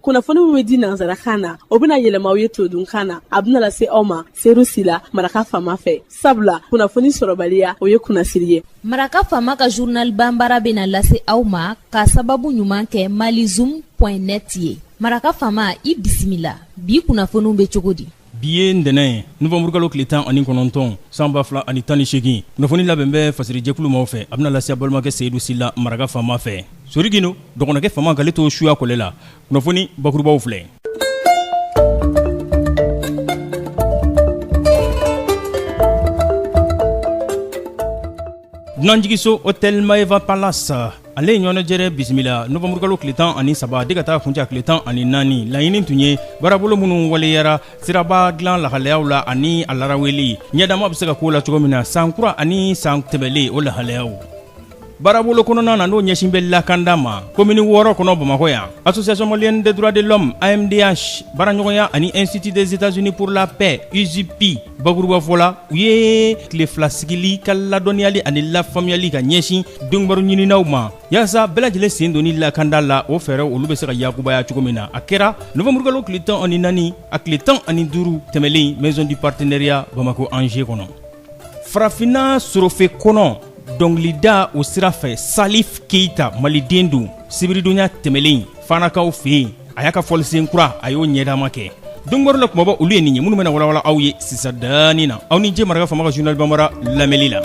Kunnafoni min bɛ di nansarakan na, o bɛna yɛlɛma aw ye todunkan na. A bɛna lase aw ma Seru Sila, Maraka Fama fɛ, sabula kunnafoni sɔrɔbaliya, o ye kunnasiri ye. Maraka Fama ka journal banbara bɛna lase aw ma ka sababu ɲuman kɛ malizoom.net ye. Maraka Fama, i bisimila. Bi kunnafoniw bɛ cogo di? Bi ye ntɛnɛn ye, nowanburukalo tile 19, san 2018. Kunnafoni labɛn bɛ fasirijɛkulu maaw fɛ, a bɛna lase a balimakɛ Seyidu Sila, Maraka Fama fɛ. Sori Gindo dɔgɔnɔkɛ Fama k'ale to suya kɔlɛ la. Kunnafoni bakurubaw filɛ. Dunanjiginso Hôtel Maeva Palace, ale ye ɲɔgɔnjɛrɛ bisimila nowanburukalo tile 13 de ka taa kuncɛ tile 14. Laɲini tun ye baarabolo minnu waleyara siraba dilan lahalayaw la ani a laraweli ɲɛdama bɛ se ka k'o la cogo min na san kura ani san tɛmɛlen o lahalayaw. Baarabolo kɔnɔna na, n'o ɲɛsin bɛ lakanda ma komini 6 kɔnɔ Bamakɔ yan, Association malienne des droits de l'homme, AMDH, baaraɲɔgɔnya ani Institut des États-Unis pour la paix, IZP, bakurubafɔ la, u ye tile 2 sigili ka ladɔnniyali ani lafaamuyali ka ɲɛsin donkibaru ɲininaw ma, yaasa bɛɛ lajɛlen sen donni lakanda la, o fɛɛrɛw olu bɛ se ka yakubaya cogo min na. A kɛra nowanburukalo tile 14 a tile 15 tɛmɛlen, Maison du Partenariat, Bamakɔ Ange kɔnɔ. Farafinna sorofe kɔnɔ dɔnkilida o sira fɛ, Salif Keita, maliden don, sibiridonya tɛmɛlen Fanakaw fɛ yen, a y'a ka fɔlisen kura, a y'o ɲɛdama kɛ. Donkibaru la kumaba, olu ye nin ye minnu bɛna walawala aw ye sisan daani na. Aw ni ce Maraka Fama ka journal banbara lamɛnli la.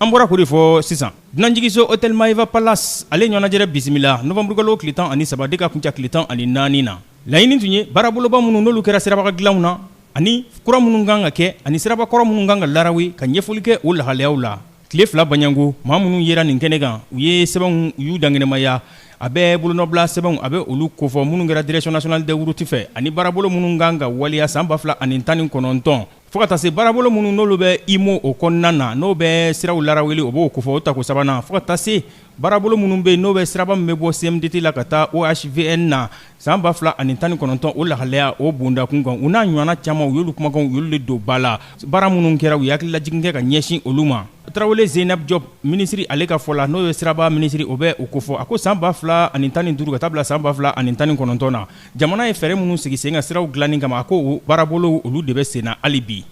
An bɔra k'o de fɔ sisan. Dunanjiginso Hôtel Maeva Palace, ale ɲɔgɔnjɛrɛ bisimila nowanburukalo tile 13 de ka kuncɛ tile 14 na. Laɲini tun ye baaraboloba minnu n'olu kɛra siraba dilanw na ani kura minnu kan ka kɛ ani sirabakɔrɔ minnu kan ka larawe, ka ɲɛfɔli kɛ o lahalayaw la. Tile 2 baɲango, maa minnu yera nin kɛnɛ kan, u ye sɛbɛnw, u y'u dankɛnɛmaya. A bɛ bolonɔbila sɛbɛnw, a bɛ olu kofɔ minnu kɛra Direction nationale des routes fɛ, ani baarabolo minnu kan ka waleya san 2019, fo ka taa se baarabolo minnu n'olu bɛ UEMOA o kɔnɔna na, n'o bɛ siraw laraweli, o b'o kofɔ o tako sabanan, fo ka taa se baarabolo minnu bɛ yen, n'o bɛ siraba min bɛ bɔ CMDT la ka taa OHVN na san 2019, o lahalaya o bondakun kan, u n'a ɲɔgɔnna caman, u y'olu kumakanw, u y'olu de don ba la. Baara minnu kɛra, u ye hakililajigin kɛ ka ɲɛsin olu ma. Tarawele Zeynab Diop, minisiri, ale ka fɔ la, n'o ye siraba minisiri, o bɛ o kofɔ. A ko san 2015 ka taa bila san 2019 na, jamana ye fɛɛrɛ minnu sigi sen kan siraw dilanni kama, a ko o baarabolo olu de bɛ sen na hali bi.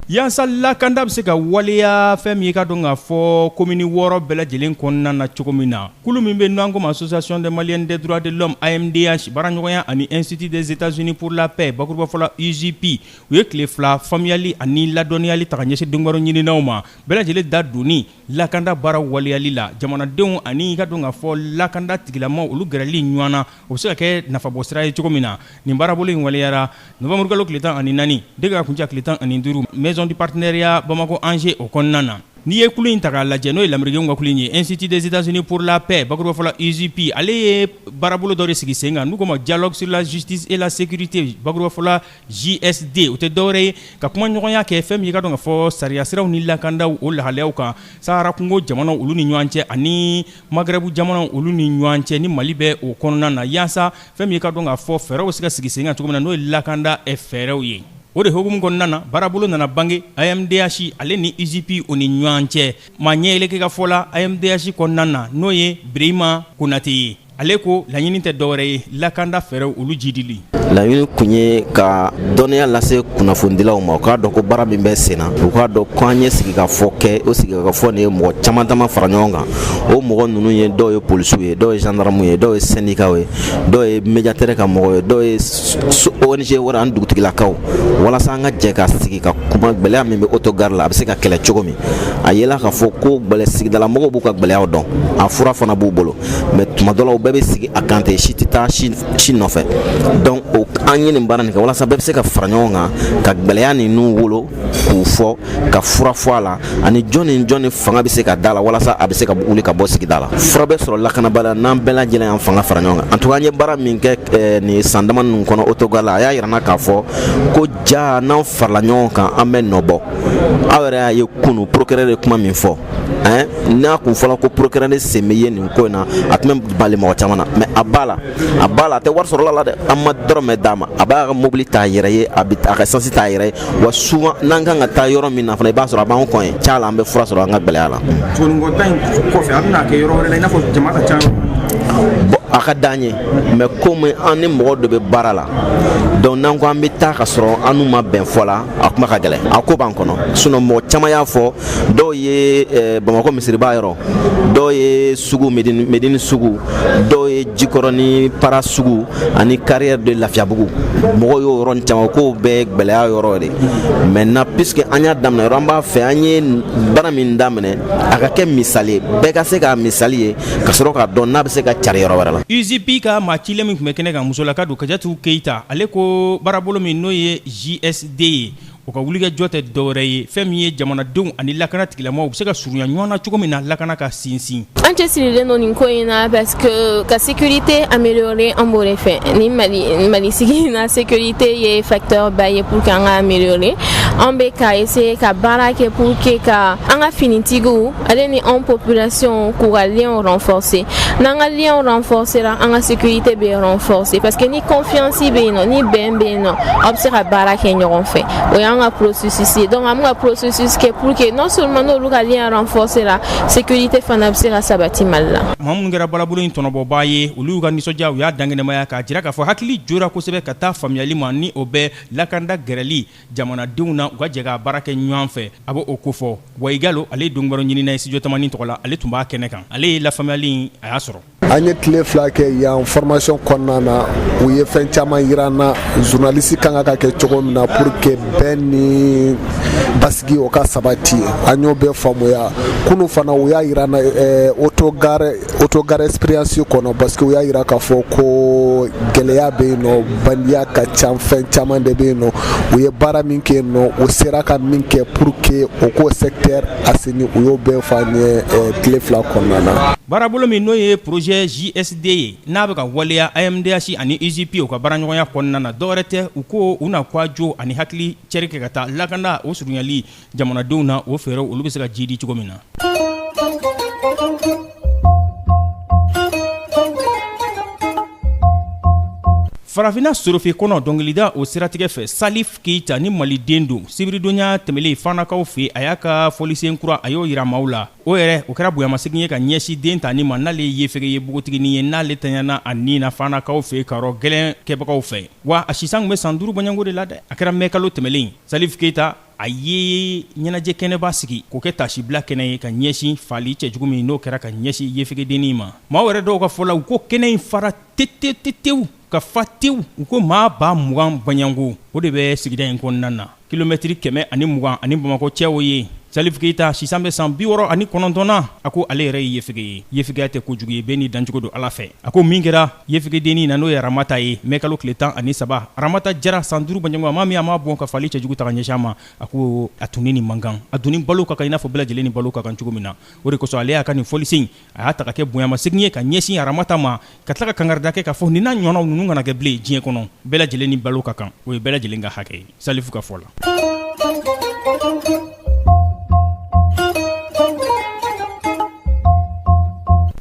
Yaasa lakanda bɛ se ka waleya fɛn min ye ka dɔn k'a fɔ komini 6 bɛɛ lajɛlen kɔnɔna na cogo min na, kulu min bɛ n'an ko ma Association des Maliens des droits de l'homme, AMDH, baaraɲɔgɔnya ani Institut des États-Unis pour la paix, bakurubafɔ la USP, u ye tile 2 faamuyali ani ladɔnniyali ta ka ɲɛsin donkibaru ɲininaw ma, bɛɛ lajɛlen da donni lakanda baara waleyali la jamanadenw ani ka dɔn k'a fɔ lakanda tigilamaw, olu gɛrɛli ɲɔgɔn na, o bɛ se ka kɛ nafabɔ sira ye cogo min na. Nin baarabolo in waleyara nowanburukalo tile 14 de ka kuncɛ tile 15, Maison du Partenariat, Bamakɔ Ange o kɔnɔna na. N'i ye kulu in ta k'a lajɛ, n'o ye lamerikenw ka kulu in ye, Institut des États-Unis pour la paix, bakurubafɔ la USP, ale ye baarabolo dɔ de sigi sen kan n'u ko ma Dialogue sur la justice et la sécurité, bakurubafɔ la JSD. O tɛ dɔwɛrɛ ye ka kumaɲɔgɔnya kɛ fɛn min ye ka dɔn ka fɔ sariya siraw ni lakandaw o lahalayaw kan Sahara kungo jamanaw olu ni ɲɔgɔn cɛ ani Maghreb jamanaw olu ni ɲɔgɔn cɛ, ni Mali bɛ o kɔnɔna na, yaasa fɛn min ye ka dɔn k'a fɔ fɛɛrɛw bɛ se ka sigi sen kan cogo min na, n'o ye lakanda fɛɛrɛw ye. O de hukumu kɔnɔna na, baarabolo nana bange AMDH ale ni USP o ni ɲɔgɔn cɛ. Maa ɲɛ ka fɔ la AMDH kɔnɔna na, n'o ye Birima Konate ye, ale ko laɲini tɛ dɔwɛrɛ ye lakanda fɛɛrɛw olu jidili. Laɲini kun ye ka dɔnniya lase kunnafonidilaw ma, u k'a dɔn ko baara min bɛ sen na, u k'a dɔn ko an ye sigikafɔ kɛ. O sigikafɔ nin ye mɔgɔ caman dama fara ɲɔgɔn kan. O mɔgɔ ninnu ye, dɔw ye polisiw ye, dɔw ye gendarmew ye, dɔw ye syndicats ye, dɔw ye médiateur ka mɔgɔw ye, dɔw ye ONG wɛrɛ ani dugutigilakaw, walasa an ka jɛ ka sigi ka kuma gɛlɛya min bɛ autogare la, a bɛ se ka kɛlɛ cogo min. A yela k'a fɔ ko gbɛlɛ sigidalamɔgɔw b'u ka gɛlɛyaw dɔn, a fura fana b'u bolo, mais tuma dɔ la u bɛɛ bɛ sigi a kan ten, si tɛ taa si nɔfɛ. Donc o an ye nin baara nin kɛ walasa bɛɛ bɛ se ka fara ɲɔgɔn kan ka gɛlɛya ninnu wolo k'u fɔ, ka fura fɔ a la, ani jɔn ni jɔn ni fanga bɛ se ka da la walasa a bɛ se ka wuli ka bɔ sigida la. Fura bɛ sɔrɔ lakanabaliya n'an bɛɛ lajɛlen y'an fanga fara ɲɔgɔn kan. En tout cas, an ye baara min kɛ nin san dama ninnu kɔnɔ autogare la, a y'a yira n na k'a fɔ ko ja n'an farala ɲɔgɔn kan, an bɛ nɔ bɔ. Aw yɛrɛ y'a ye kunu, procureur ye kuma min fɔ, hein. N'a kun fɔra ko procureur de sen bɛ ye nin ko in na, a tun bɛ bali mɔgɔ caman na. Mais a b'a la, a b'a la, a tɛ wari sɔrɔ la dɛ. An ma dɔrɔmɛ d'a ma. A b'a ka mobili t'a yɛrɛ ye, a bɛ a ka essence t'a yɛrɛ ye. Wa souvent n'an kan ka taa yɔrɔ min na fana, i b'a sɔrɔ a b'an kɔn ye ca la, an bɛ fura sɔrɔ an ka gɛlɛya la. Sogonikɔta in kɔfɛ, a bɛna kɛ yɔrɔ wɛrɛ la, i n'a fɔ jama ka ca yɔrɔ? Bon, a ka d'an ye, mais komi an ni mɔgɔ dɔ bɛ baara la, donc n'an ko an bɛ taa ka sɔrɔ an n'u ma bɛn fɔ la, a kuma ka gɛlɛn, a ko b'an kɔnɔ. Sinon mɔgɔ caman y'a fɔ, dɔw ye Bamakɔ misiriba yɔrɔ, dɔw ye sugu, Medini sugu, dɔw ye Jikɔrɔni para sugu ani carrière de Lafiyabugu. Mɔgɔw y'o yɔrɔ caman k'o bɛɛ gɛlɛya yɔrɔ de. Maintenant, puisque an y'a daminɛ yɔrɔ, an b'a fɛ an ye baara min daminɛ, a ka kɛ misali ye, bɛɛ ka se k'a misali ye ka sɔrɔ k'a dɔn n'a bɛ se ka cari yɔrɔ wɛrɛ la. UJP ka maa cilen min tun bɛ kɛnɛ kan, musolaka don, Kajatu Keyita, ale ko baarabolo min n'o ye JSD ye, o ka wulikajɔ tɛ dɔwɛrɛ ye, fɛn min ye jamanadenw ani lakana tigilamaw u bɛ se ka surunya ɲɔgɔn na cogo min na, lakana ka sinsin. An cɛsirilen don nin ko in na parce que ka sécurité améliorer, an b'o de fɛ. Ni Mali Mali sigi na, sécurité ye facteur ba ye pour que an ka améliorer. An bɛ ka essayer ka baara kɛ pour que ka an ka finitigiw ale ni anw population k'u ka lien renforcer. N'an ka lien renforcer la, an ka sécurité bɛ renforcer, parce que ni confiance bɛ yen nɔ, ni bɛn bɛ yen nɔ, aw bɛ se ka baara kɛ ɲɔgɔn fɛ. O y'an ka processus ye. Donc an bɛ ka processus kɛ pour que non seulement n'olu ka lien renforcer la, sécurité fana bɛ se ka sabati Mali la. Maa minnu kɛra balabolo in tɔnɔbɔbaa ye, olu y'u ka nisɔndiya, u y'a dankɛnɛmaya k'a jira k'a fɔ hakili jora kosɛbɛ ka taa faamuyali ma ni o bɛ lakanda gɛrɛli jamanadenw na, u ka jɛ ka baara kɛ ɲɔgɔn fɛ, a b'o o kofɔ. Wa Igalo, ale ye donkibaru ɲinina ye studio Tamani tɔgɔ la, ale tun b'a kɛnɛ kan, ale ye lafaamuyali a y'a sɔrɔ. An ye tile 2 kɛ yan formation kɔnɔna na. U ye fɛn caman yira an na, journaliste kan ka kɛ cogo min na pour que bɛn ni basigi o ka sabati, an y'o bɛɛ faamuya. Kunu fana, u y'a yira an na autogare expérience kɔnɔ, parce que u y'a yira k'a fɔ ko gɛlɛya bɛ yen nɔ, bandiya ka ca, fɛn caman de bɛ yen nɔ. U ye baara min kɛ yen nɔ, u sera ka min kɛ pour que o k'o secteur assainir, u y'o bɛɛ fɔ an ye tile 2 kɔnɔna na. Baarabolo min n'o ye projet JSD ye, n'a bɛ ka waleya AMDH ani UJP u ka baaraɲɔgɔnya kɔnɔna na, dɔwɛrɛ tɛ, u ko u na jo ani hakili cɛri kɛ ka taa lakanda o surunyali jamanadenw na, o fɛɛrɛw olu bɛ se ka jidi cogo min na. Farafinna sorofe kɔnɔ dɔnkilida o siratigɛ fɛ, Salif Keyita ni maliden don, sibiridonya tɛmɛlen fanakaw fɛ, a y'a ka fɔlisen kura, a y'o yira maaw la. O yɛrɛ o kɛra bonyamasegin ye ka ɲɛsin den tani ma, n'ale ye yefege ye, npogotiginin ye, n'ale tanyana a ni na fanakaw fɛ karɔ gɛlɛn kɛbagaw fɛ. Wa a sisan tun bɛ san 5 bɔɲɔgɔnko de la dɛ. A kɛra mɛ kalo tɛmɛlen. Salif Keyita a ye ɲɛnajɛ kɛnɛba sigi k'o kɛ tasibila kɛnɛ ye ka ɲɛsin faali cɛjugu min n'o kɛra ka ɲɛsin yefegedennin ma. Maaw yɛrɛ dɔw ka fɔ la, u ko kɛnɛ in fara tetetetewu ka fa tewu. U ko maa 20,000 bɔɲɔgɔnko o de bɛ sigida in kɔnɔna na, kilomɛtiri 120 ani Bamakɔ cɛ. O ye Salif Keyita sisan bɛ san 69 na. A ko ale yɛrɛ ye yefege ye, yefegeya tɛ kojugu ye, bɛɛ n'i dancogo don Ala fɛ. A ko min kɛra yefegedennin na, n'o ye Aramata ye, mɛ kalo tile 13, Aramata Jara, san 5 bɔɲɔgɔnko, a ma min a ma bɔn ka fali cɛjugu ta ka ɲɛsin a ma. A ko a tun ni man kan, a dun ni balo ka kan i n'a fɔ bɛɛ lajɛlen ni balo ka kan cogo min na. O de kosɔn ale y'a ka nin fɔlisen, a y'a ta ka kɛ bonyamasegin ye ka ɲɛsin Aramata ma, ka tila ka kangarida kɛ k'a fɔ nin n'a ɲɔgɔnnaw ninnu kana kɛ bilen diɲɛ kɔnɔ. Bɛɛ lajɛlen ni balo ka kan, o ye bɛɛ lajɛlen ka hakɛ ye, Salifu ka fɔ la.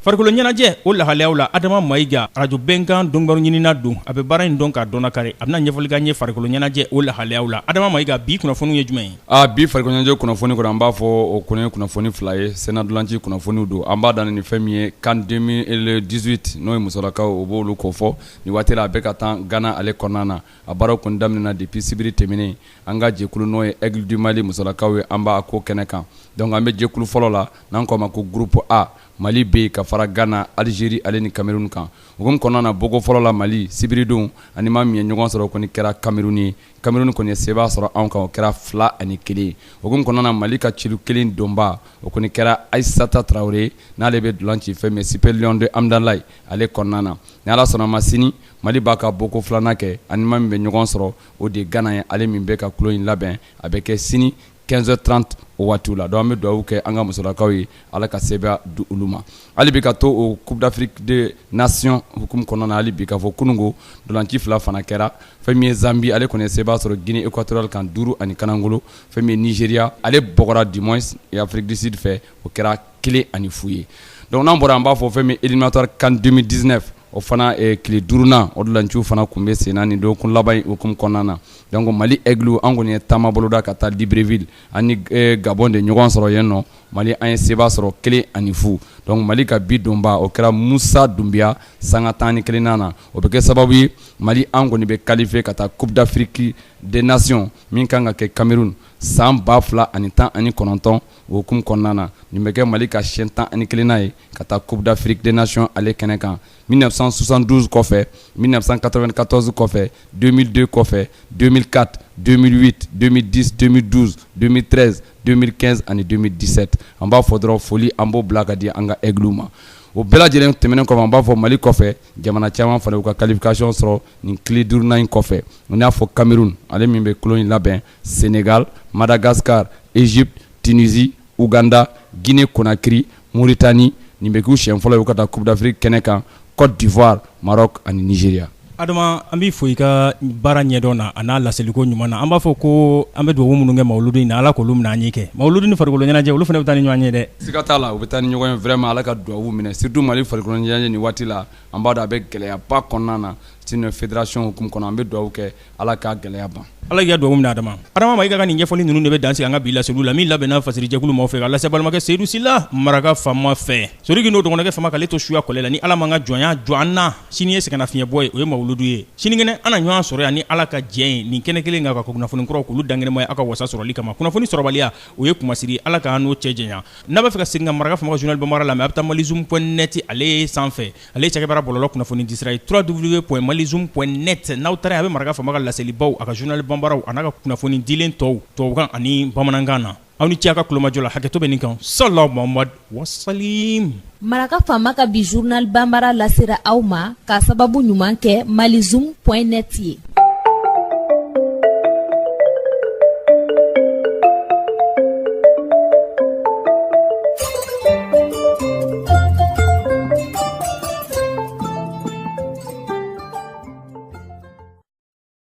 Farikolo ɲɛnajɛ o lahalayaw la, Adama Mayiga, arajo Bɛnkan donkibaru ɲinina don, a bɛ baara in dɔn k'a dɔn kari, a bɛna ɲɛfɔli k'an ye farikolo ɲɛnajɛ o lahalayaw la. Adama Mayiga, bi kunnafoniw ye jumɛn ye? A bi farikolo ɲɛnajɛ kunnafoni kɔnɔ, an b'a fɔ o kɔni ye kunnafoni fila ye, sennantolaci kunnafoniw don. An b'a daminɛ ni fɛn min ye CAN 2018, n'o ye musolakaw, o b'olu ko fɔ nin waati la, a bɛ ka taa Gana ale kɔnɔna na. A baaraw kɔni daminɛna depuis sibiri tɛmɛnen. An ka jɛkulu n'o ye Aigle du Mali musolakaw ye, an b'a ko kɛnɛ kan. Donc an bɛ jɛkulu fɔlɔ la, n'an k'a ma ko groupe A. Mali bɛ yen ka fara Gana, Algérie ale ni Cameroun kan. O hukumu kɔnɔna na, bɔko fɔlɔ la, Mali sibiridon ani maa min ye ɲɔgɔn sɔrɔ, o kɔni kɛra Cameroun ye. Cameroun kɔni ye sebaa sɔrɔ anw kan, o kɛra 2-1. O hukumu kɔnɔna na, Mali ka celu kelen donba, o kɔni kɛra Aïssata Traoré, n'ale bɛ ntola ci fɛn min Super Lion de Hamdallaye ale kɔnɔna na. Ni Ala sɔnna ma, sini Mali b'a ka bɔko filanan kɛ, ani maa min bɛ ɲɔgɔn sɔrɔ, o de ye Gana ye, ale min bɛ ka tulon in labɛn. A bɛ kɛ sini 15h30. o waatiw la. Donc an bɛ dugawu kɛ an ka musolakaw ye, Ala ka sebaya di olu ma. Hali bi ka to o Coupe d'Afrique des Nations hukumu kɔnɔna na, hali bi k'a fɔ kununko ntolanci 2 fana kɛra. Fɛn min ye Zambie, ale kɔni ye sebaya sɔrɔ Guinée équatoriale kan 5-0. Fɛn min ye Nigeria, ale bɔgɔra du moins Afrique du Sud fɛ, o kɛra 1-0 ye. Donc n'an bɔra, an b'a fɔ fɛn min éliminatoire CAN 2019, o fana tile 5nan, o dolanciw fana tun bɛ sen na nin don kun laban in hukumu kɔnɔna na. Donc Mali Aigle, an kɔni ye taama boloda ka taa Libreville, ani Gabon de ɲɔgɔn sɔrɔ yen nɔ. Mali an ye seba sɔrɔ 1-0. Donc Mali ka bi donba, o kɛra Musa Dunbiya sanga 11nan na. O bɛ kɛ sababu ye, Mali an kɔni bɛ qualifié ka taa Coupe d'Afrique des Nations min kan ka kɛ Cameroun san 2019, o hukumu kɔnɔna na. Nin bɛ kɛ Mali ka siɲɛ 11nan ye ka taa Coupe d'Afrique des Nations ale kɛnɛ kan, 1972 kɔfɛ, 1994 kɔfɛ, 2002 kɔfɛ, 2004, 2008, 2010, 2012, 2013, 2015 ani 2017. An b'a fɔ dɔrɔn, foli an b'o bila ka di an ka Aigle ma. O bɛɛ lajɛlen tɛmɛnen kɔfɛ, an b'a fɔ Mali kɔfɛ, jamana caman fana y'u ka qualification sɔrɔ nin tile 5nan in kɔfɛ. I n'a fɔ Cameroun, ale min bɛ kulon in labɛn, Sénégal, Madagascar, Égypte, Tunisie, Ouganda, Guinée Conakry, Mauritanie, nin bɛ k'u siɲɛ fɔlɔ ye u ka taa Coupe d'Afrique kɛnɛ kan, Côte d'Ivoire, Maroc ani Nigeria. Adama, an b'i fo i ka baara ɲɛdɔn na a n'a laseliko ɲuman na. An b'a fɔ ko an bɛ dugawu minnu kɛ mawuludu in na, Ala k'olu minɛ an ye. Kɛ mawuludu ni farikolo ɲɛnajɛ, olu fana bɛ taa ni ɲɔgɔn ye dɛ. Siga t'a la, u bɛ taa ni ɲɔgɔn ye vraiment. Ala ka dugawu minɛ, surtout Mali farikolo ɲɛnajɛ nin waati la, an b'a dɔn a bɛ gɛlɛyaba kɔnɔna na. Sinon fédération hukumu kɔnɔ, an bɛ dugawu kɛ, Ala k'a gɛlɛya ban. Ala k'i ka dugawu minɛ. Adama, Adama Mayiga ka nin ɲɛfɔli ninnu de bɛ dan sigi an ka bi laseliw la, min labɛnna fasirijɛkulu maaw fɛ ka lase balimakɛ Seyidu Sila maraka faama fɛ. Sori n'o dɔgɔnkɛ fama k'ale to suya kɔlɛ la. Ni Ala man ka jɔnya jɔ an na, sini ye sɛgɛnnafiɲɛbɔ ye, o ye mawuludu ye. Sinikɛnɛ an na ɲɔgɔn sɔrɔ yan ni Ala ka jɛ ye, nin kɛnɛ kelen kan, ka kunnafoni kuraw k'olu dankɛnɛma ye aw ka wasa sɔrɔli kama. Kunnafoni sɔrɔbaliya, o ye kumasiri, Ala k'an n'o cɛ janya. N'a b'a fɛ ka segin ka maraka faama ka journal bambara lamɛn, a bɛ taa malizoom.net ale sanfɛ. Ale ye cakɛbaara bɔlɔlɔ kunnafoni disira ye, www.malizoom.net. N'aw taara yen, a bɛ maraka faama ka laselibaw, a ka journal banbaraw, a n'a ka kunnafoni dilen tɔw tubabukan ani bamanankan na. Aw ni ce a ka kulomajɔ la. Hakɛto bɛ nin kan. Salamu Muhamad wasalim. Maraka faama ka bi journal banbara lasera aw ma k'a sababu ɲuman kɛ malizoom.net ye.